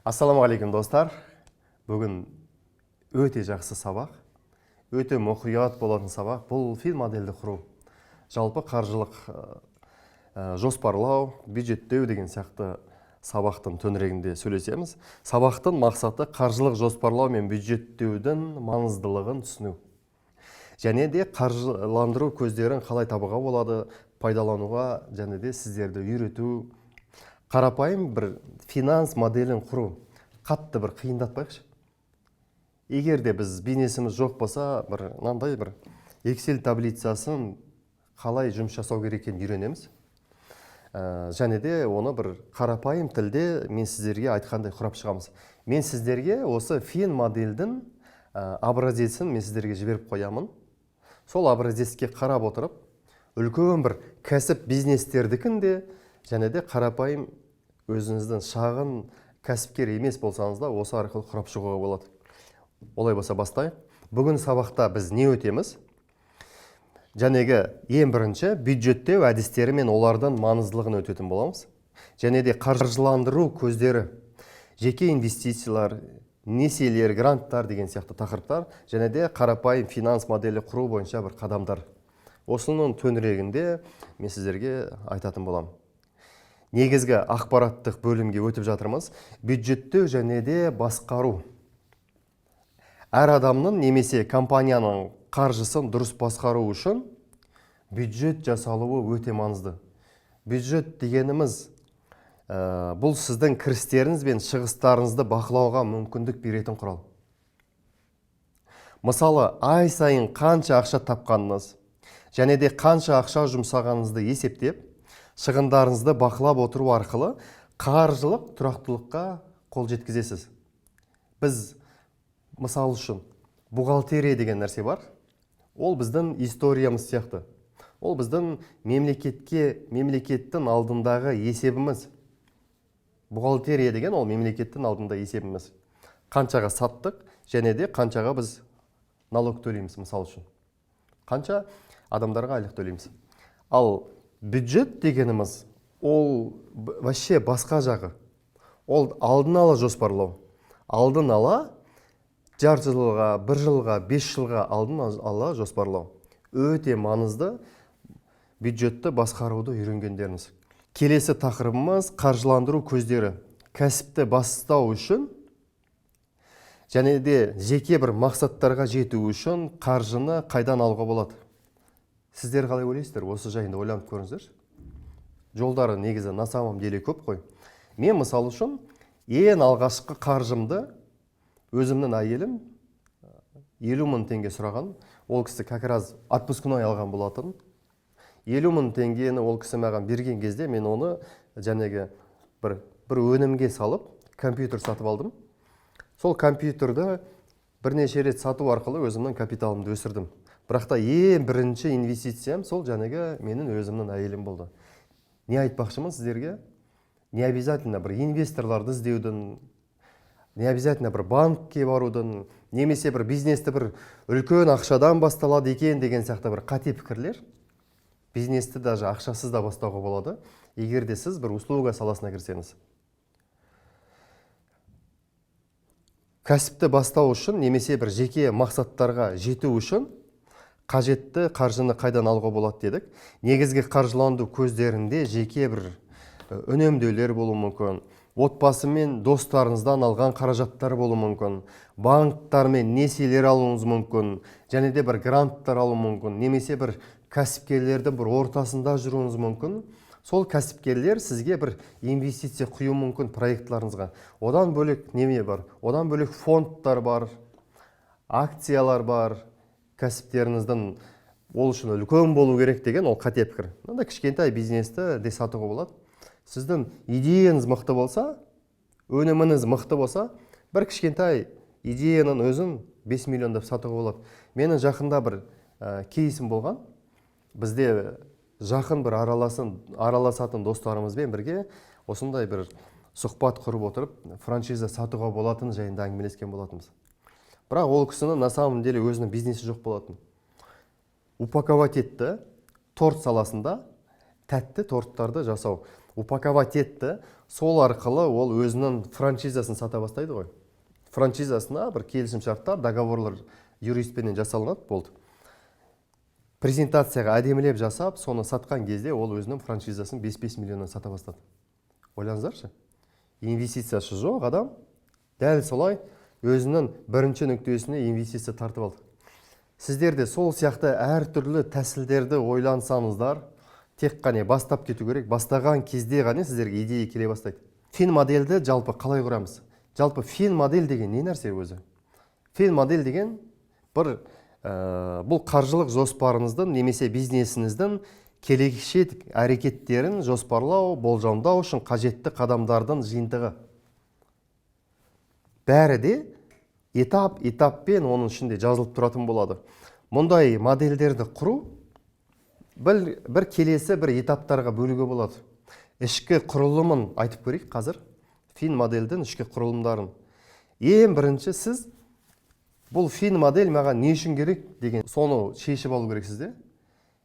Ассалаумағалейкум, достар! Бүгін өте жақсы сабақ, өте мұқият болатын сабақ. Бұл фин модельді құру, жалпы қаржылық жоспарлау, бюджеттеу деген сияқты сабақтың төңірегінде сөйлесеміз. Сабақтың мақсаты – қаржылық жоспарлау мен бюджеттеудің маңыздылығын түсіну және де қаржыландыру көздерін қалай табуға болады, пайдалануға және де сіздерді үйрету. Қарапайым бір финанс моделін құру, қатты бір қиындатпайықшы. Егер де біз бизнесіміз жоқ болса, бір мынандай бір Excel таблицасын қалай жұмыс жасау керек екенін үйренеміз. Және де оны бір қарапайым тілде мен сіздерге айтқандай құрап шығамыз. Мен сіздерге осы фин модельдің образецін мен сіздерге жіберіп қоямын. Сол образецке қарап отырып, үлкен бір кәсіп бизнестердікін де және де қарапайым өзіңіздің шағын кәсіпкер емес болсаңыз да, осы арқылы құрап шығуға болады. Олай болса, бастайық. Бүгін сабақта біз не өтеміз? Жәнегі ең бірінші бюджеттеу әдістері мен олардың маңыздылығын өтетін боламыз және де қаржыландыру көздері, жеке инвестициялар, несиелер, гранттар деген сияқты тақырыптар және де қарапайым финанс моделі құру бойынша бір қадамдар. Осының төңірегінде мен сіздерге айтатын боламын. Негізгі ақпараттық бөлімге өтіп жатырмыз. Бюджеттеу және де басқару. Әр адамның немесе компанияның қаржысын дұрыс басқару үшін бюджет жасалуы өте маңызды. Бюджет дегеніміз бұл сіздің кірістеріңіз бен шығыстарыңызды бақылауға мүмкіндік беретін құрал. Мысалы, ай сайын қанша ақша тапқаныңыз және де қанша ақша жұмсағаныңызды есептеп, шығындарыңызды бақылап отыру арқылы қаржылық тұрақтылыққа қол жеткізесіз. Біз, мысал үшін, бухгалтерия деген нәрсе бар. Ол біздің историямыз сияқты, ол біздің мемлекеттің алдындағы есебіміз. Бухгалтерия деген ол мемлекеттің алдында есебіміз: қаншаға саттық және де қаншаға біз налог төлейміз, мысалы үшін, қанша адамдарға айлық төлейміз. Ал бюджет дегеніміз ол вообще басқа жағы. Ол алдын ала жоспарлау, алдын ала жарты жылға, бір жылға, 5 жылға алдын ала жоспарлау. Өте маңызды бюджетті басқаруды үйренгендеріңіз. Келесі тақырыбымыз – қаржыландыру көздері. Кәсіпті бастау үшін және де жеке бір мақсаттарға жету үшін қаржыны қайдан алуға болады? Сіздер қалай ойлайсыздар? Осы жайында ойланып көріңіздерші. Жолдары негізі на самом деле көп қой. Мен, мысалы үшін, ең алғашқы қаржымды өзімнің әйелім 50 000 теңге сұраған. Ол кісі как раз отпускной алған болатын. 50 000 теңгені ол кісі маған берген кезде, мен оны жәнегі бір өнімге салып, компьютер сатып алдым. Сол компьютерді бірнеше рет сату арқылы өзімнің капиталымды өсірдім. Бірақ та ең бірінші инвестициям сол жәнегі менің өзімнің әйелім болды. Не айтпақшымын сіздерге? Не обязательно бір инвесторларды іздеудің, не обязательно бір банкке барудың немесе бір бизнесті бір үлкен ақшадан басталады екен деген сияқты бір қате пікірлер. Бизнесті даже ақшасыз да бастауға болады, егер де сіз бір услуга саласына кірсеңіз. Кәсіпті бастау үшін немесе бір жеке мақсаттарға жету үшін қажетті қаржыны қайдан алуға болады дедік. Негізгі қаржыландыру көздерінде жеке бір үнемдеулер болуы мүмкін, отбасы мен достарыңыздан алған қаражаттар болуы мүмкін, банктармен несиелер алуыңыз мүмкін және де бір гранттар алу мүмкін немесе бір кәсіпкерлердің бір ортасында жүруіңіз мүмкін. Сол кәсіпкерлер сізге бір инвестиция құюы мүмкін проектларыңызға. Одан бөлек неме бар? Одан бөлек фондтар бар, акциялар бар. Кәсіптеріңіздің ол үшін үлкен болу керек деген ол қате пікір. Мынандай кішкентай бизнесті де сатуға болады. Сіздің идеяңыз мықты болса, өніміңіз мықты болса, бір кішкентай идеяның өзін 5 миллион деп сатуға болады. Менің жақында бір кейсім болған. Бізде жақын бір араласатын достарымызбен бірге осындай бір сұхбат құрып отырып, франшиза сатуға болатын жайында әңгімелескен болатынбыз. Бірақ ол кісінің на самом деле өзінің бизнесі жоқ болатын. Упаковать етті, торт саласында, тәтті торттарды жасау, упаковать етті. Сол арқылы ол өзінің франшизасын сата бастайды ғой. Франшизасына бір келісімшарттар, договорлар юристпенен жасалынады, болды. Презентацияға әдемілеп жасап, соны сатқан кезде ол өзінің франшизасын 5-5 миллионнан сата бастады. Ойлаңыздаршы, инвестициясы жоқ адам дәл солай өзінің бірінші нүктесіне инвестиция тартып алды. Сіздер де сол сияқты әртүрлі тәсілдерді ойлансаңыздар, тек қана бастап кету керек. Бастаған кезде ғана сіздерге идея келе бастайды. Фин модельді жалпы қалай құрамыз? Жалпы фин модель деген не нәрсе өзі? Фин модель деген бір бұл қаржылық жоспарыңыздың немесе бизнесіңіздің келешек әрекеттерін жоспарлау, болжамдау үшін қажетті қадамдардың жиынтығы. Бәрі де этап этаппен оның ішінде жазылып тұратын болады. Мұндай модельдерді құру бір келесі бір этаптарға бөлуге болады. Ішкі құрылымын айтып көрейік қазір. Фин модельдің ішкі құрылымдарын. Ең бірінші сіз бұл фин модель маған не үшін керек деген соны шешіп алу керексіз де.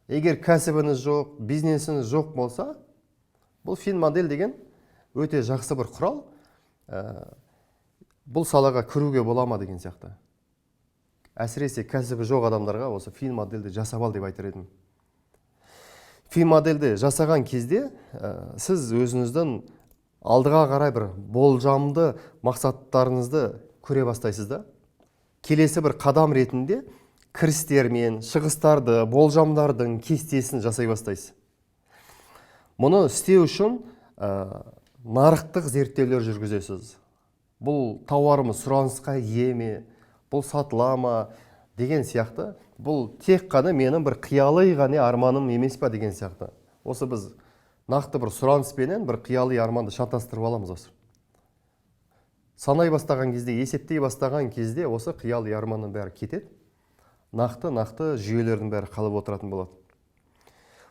Егер кәсібіңіз жоқ, бизнесіңіз жоқ болса, бұл фин модель деген өте жақсы бір құрал. Бұл салаға кіруге бола ма деген сияқты. Әсіресе кәсібі жоқ адамдарға осы фин модельді жасап ал деп айтар едім. Фин модельді жасаған кезде сіз өзіңіздің алдыға қарай бір болжамды мақсаттарыңызды көре бастайсыз да. Келесі бір қадам ретінде кірістер мен шығыстарды, болжамдардың кестесін жасай бастайсыз. Мұны істеу үшін нарықтық зерттеулер жүргізесіз. Бұл тауарымыз сұранысқа ие ме, бұл сатыла ма деген сияқты. Бұл тек қана менің бір қияли ғана арманым емес па деген сияқты. Осы біз нақты бір сұраныспенен бір қияли арманды шатастырып аламыз осы. Санай бастаған кезде, есептей бастаған кезде осы қияли арманның бәрі кетеді. Нақты жүйелердің бәрі қалып отыратын болады.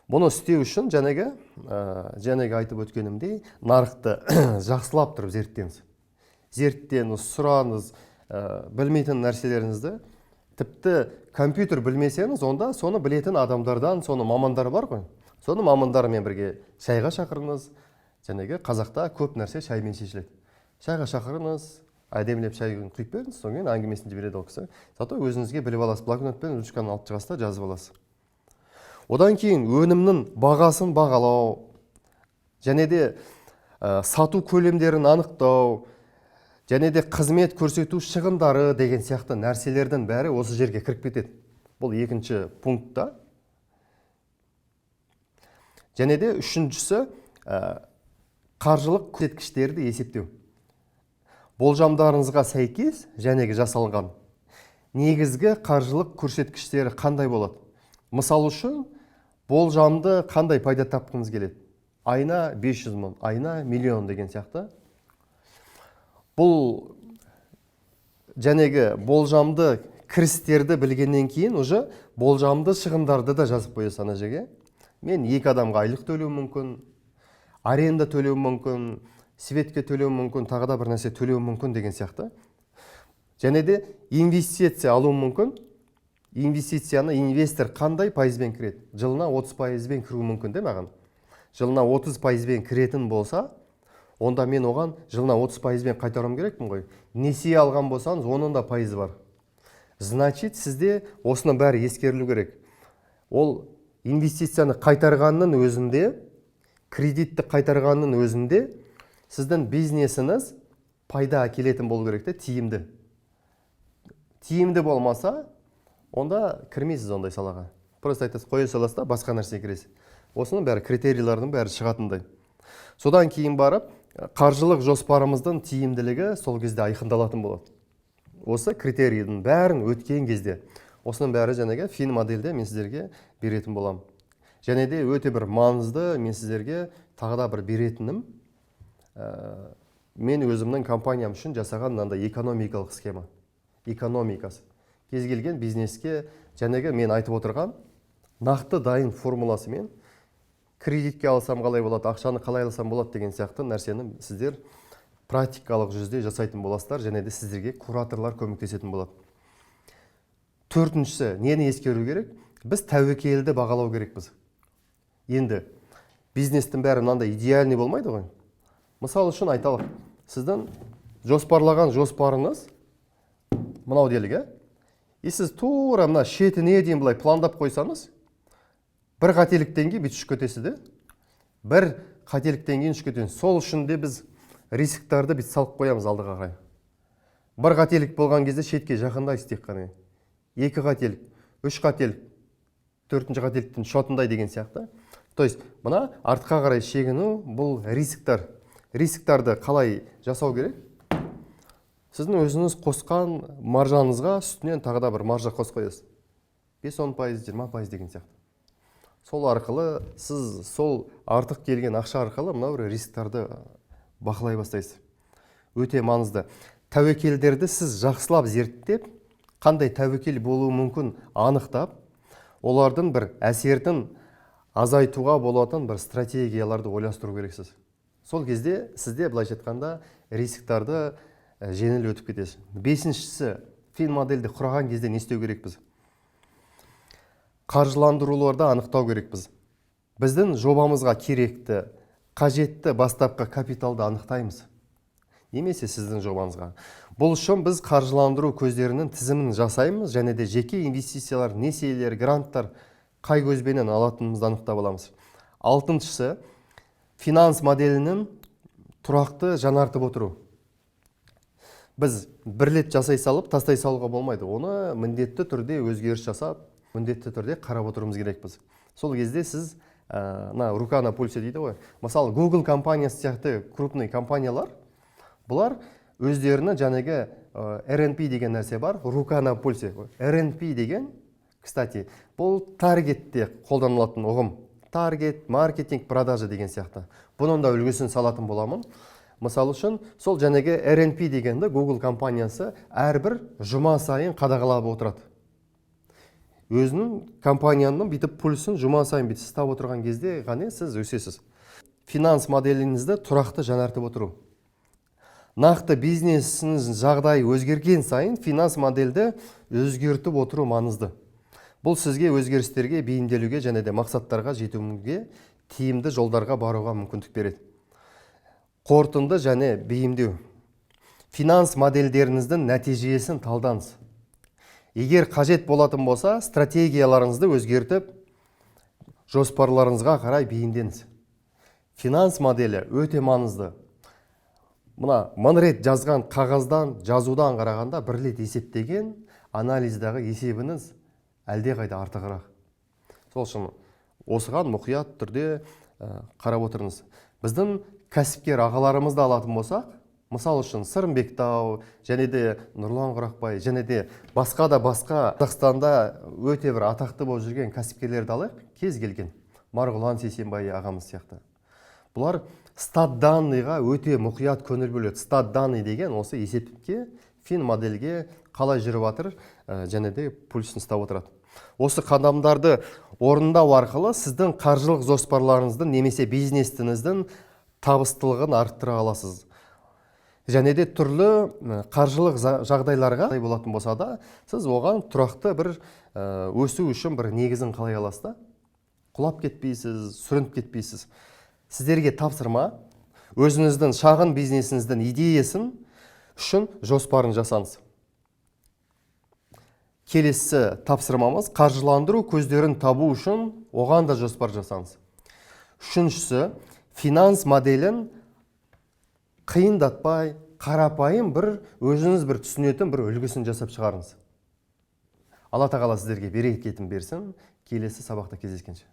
Бұны істеу үшін жаңағы айтып өткенімдей, нарықты жақсылап тұрып зерттеңіз. Зерттеңіз, сұраңыз, білмейтін нәрселеріңізді. Тіпті компьютер білмесеңіз, онда соны білетін адамдардан, соны мамандар бар ғой. Соны мамандармен бірге шайға шақырыңыз. Жаңағы қазақта көп нәрсе шаймен шешіледі. Шайға шақырыңыз, әдемілеп шайын құйып беріңіз, содан кейін әңгімесін жібереді ол кісі. Зато өзіңізге біліп аласыз, блокнот пен ручканы алып шығасыз да жазып аласыз. Одан кейін өнімнің бағасын бағалау, және де сату көлемдерін анықтау, және де қызмет көрсету шығындары деген сияқты нәрселердің бәрі осы жерге кіріп кетеді. Бұл екінші пунктта. Және де үшіншісі, қаржылық көрсеткіштерді есептеу. Болжамдарыңызға сәйкес жәнегі жасалынған негізгі қаржылық көрсеткіштері қандай болады? Мысал үшін, болжамды қандай пайда тапқыңыз келеді? Айына 500 мың, айына миллион деген сияқты. Бұл жәнегі болжамды кірістерді білгеннен кейін уже болжамды шығындарды да жазып қоясыз ана жерге. Мен екі адамға айлық төлеуім мүмкін, аренда төлеуім мүмкін, светке төлеуім мүмкін, тағы да бір нәрсе төлеуім мүмкін деген сияқты. Және де инвестиция алуым мүмкін. Инвестицияны инвестор қандай пайызбен кіреді? Жылына 30 пайызбен кіруі мүмкін де маған. Жылына 30 пайызбен кіретін болса, онда мен оған жылына 30 пайызбен қайтаруым керекпін ғой. Несие алған болсаңыз, оның да пайызы бар. Значит, сізде осының бәрі ескерілу керек. Ол инвестицияны қайтарғанның өзінде, кредитті қайтарғанның өзінде сіздің бизнесіңіз пайда әкелетін болу керек те, тиімді. Тиімді болмаса, онда кірмейсіз ондай салаға. Просто айтасыз, қоя саласыз да басқа нәрсеге кіресіз. Осының бәрі критерийлердің бәрі шығатындай. Содан кейін барып, қаржылық жоспарымыздың тиімділігі сол кезде айқындалатын болады. Осы критерийдің бәрін өткен кезде, осының бәрі жаңағы фин модельде мен сіздерге беретін боламын. Және де өте бір маңызды мен сіздерге тағы да бір беретінім, мен өзімнің компаниям үшін жасаған мынандай экономикалық схема. Экономикасы. Кез келген бизнеске жаңағы мен айтып отырған нақты дайын формуласымен кредитке алсам қалай болады, ақшаны қалай алсам болады деген сияқты нәрсені сіздер практикалық жүзде жасайтын боласыздар, және де сіздерге кураторлар көмектесетін болады. Төртіншісі, нені ескеру керек? Біз тәуекелді бағалау керекпіз. Енді бизнестің бәрі мынандай идеальный болмайды ғой. Мысал үшін айталық, сіздің жоспарлаған жоспарыңыз мынау делік, ә? И сіз тура мына шетіне дейін былай пландап қойсаңыз, бір қателіктен кейін бүйтіп ұшып кетесіз де, бір қателіктен кейін ұшып кетесіз. Сол үшін де біз рисктарды бүйтіп салып қоямыз алдыға қарай. Бір қателік болған кезде шетке жақындайсыз тек қана. Екі қателік, үш қателік, төртінші қателіктің ұшатындай деген сияқты. То есть мына артқа қарай шегіну, бұл рисктар. Рисктарды қалай жасау керек? Сіздің өзіңіз қосқан маржаңызға үстінен тағы да бір маржа қосып қоясыз. 5-10%, 20% деген сияқты. Сол арқылы сіз сол артық келген ақша арқылы мынау бір рисктарды бақылай бастайсыз. Өте маңызды. Тәуекелдерді сіз жақсылап зерттеп, қандай тәуекел болуы мүмкін анықтап, олардың бір әсерін азайтуға болатын бір стратегияларды ойластыру керексіз. Сол кезде сізде, былайша айтқанда, рисктарды жеңіл өтіп кетесіз. Бесіншісі, фин модельді құраған кезде не істеу керекпіз? Қаржыландыруларды анықтау керекпіз. Біздің жобамызға керекті, қажетті бастапқы капиталды анықтаймыз. Немесе сіздің жобаңызға. Бұл үшін біз қаржыландыру көздерінің тізімін жасаймыз және де жеке инвестициялар, несиелер, гранттар қай көзбенен алатынымызды анықтап аламыз. Алтыншысы, финанс моделінің тұрақты жаңартып отыру. Біз бір рет жасай салып, тастай салуға болмайды. Оны міндетті түрде өзгеріс жасап, міндетті түрде қарап отыруымыз керекпіз. Сол кезде сіз мына рука на пульсе дейді ғой. Мысалы, Google компаниясы сияқты крупный компаниялар, бұлар өздерінің жаңағы RNP деген нәрсе бар, рука на пульсе. RNP деген, кстати, бұл таргетте қолданылатын ұғым. Таргет, маркетинг, продажа деген сияқты. Бұның да үлгісін салатын боламын. Мысалы үшін, сол жаңағы RNP дегенді Google компаниясы әрбір жұма сайын қадағалап отырады. Өзінің компанияның бүйтіп пульсін жұма сайын бүйтіп ұстап отырған кезде ғана сіз өсесіз. Финанс моделіңізді тұрақты жаңартып отыру. Нақты бизнесіңіз жағдайы өзгерген сайын финанс модельді өзгертіп отыру маңызды. Бұл сізге өзгерістерге бейімделуге және де мақсаттарға жетуге тиімді жолдарға баруға мүмкіндік береді. Қорытынды және бейімдеу. Финанс модельдеріңіздің нәтижесін талдаңыз. Егер қажет болатын болса, стратегияларыңызды өзгертіп, жоспарларыңызға қарай бейімдеңіз. Финанс моделі өте маңызды. Мына мың рет жазған қағаздан, жазудан қарағанда бір рет есептеген анализдағы есебіңіз әлдеқайда артығырақ. Сол үшін осыған мұқият түрде қарап отырыңыз. Біздің кәсіпкер ағаларымызды алатын болсақ, мысал үшін Сырымбек Тау және де Нұрлан Құрақбай және де басқа да басқа Қазақстанда өте бір атақты болып жүрген кәсіпкерлерді алайық, кез келген Марғұлан Сейсенбай ағамыз сияқты. Бұлар стат данныйға өте мұқият көңіл бөледі. Стат данный деген осы есепке, фин модельге қалай жүріп жатыр, және де пульсін ұстап отырады. Осы қадамдарды орындау арқылы сіздің қаржылық жоспарларыңыздың немесе бизнесіңіздің табыстылығын арттыра аласыз. Және де түрлі қаржылық жағдайларға болатын болса да, сіз оған тұрақты бір өсу үшін бір негізін қалай аласыз да? Құлап кетпейсіз, сүрініп кетпейсіз. Сіздерге тапсырма: өзіңіздің шағын бизнесіңіздің идеясын үшін жоспарын жасаңыз. Келесі тапсырмамыз: қаржыландыру көздерін табу үшін оған да жоспар жасаңыз. Үшіншісі, финанс моделін қиындатпай, қарапайым бір өзіңіз бір түсінетін бір үлгісін жасап шығарыңыз. Алла тағала сіздерге берекетін берсін. Келесі сабақта кездескенше.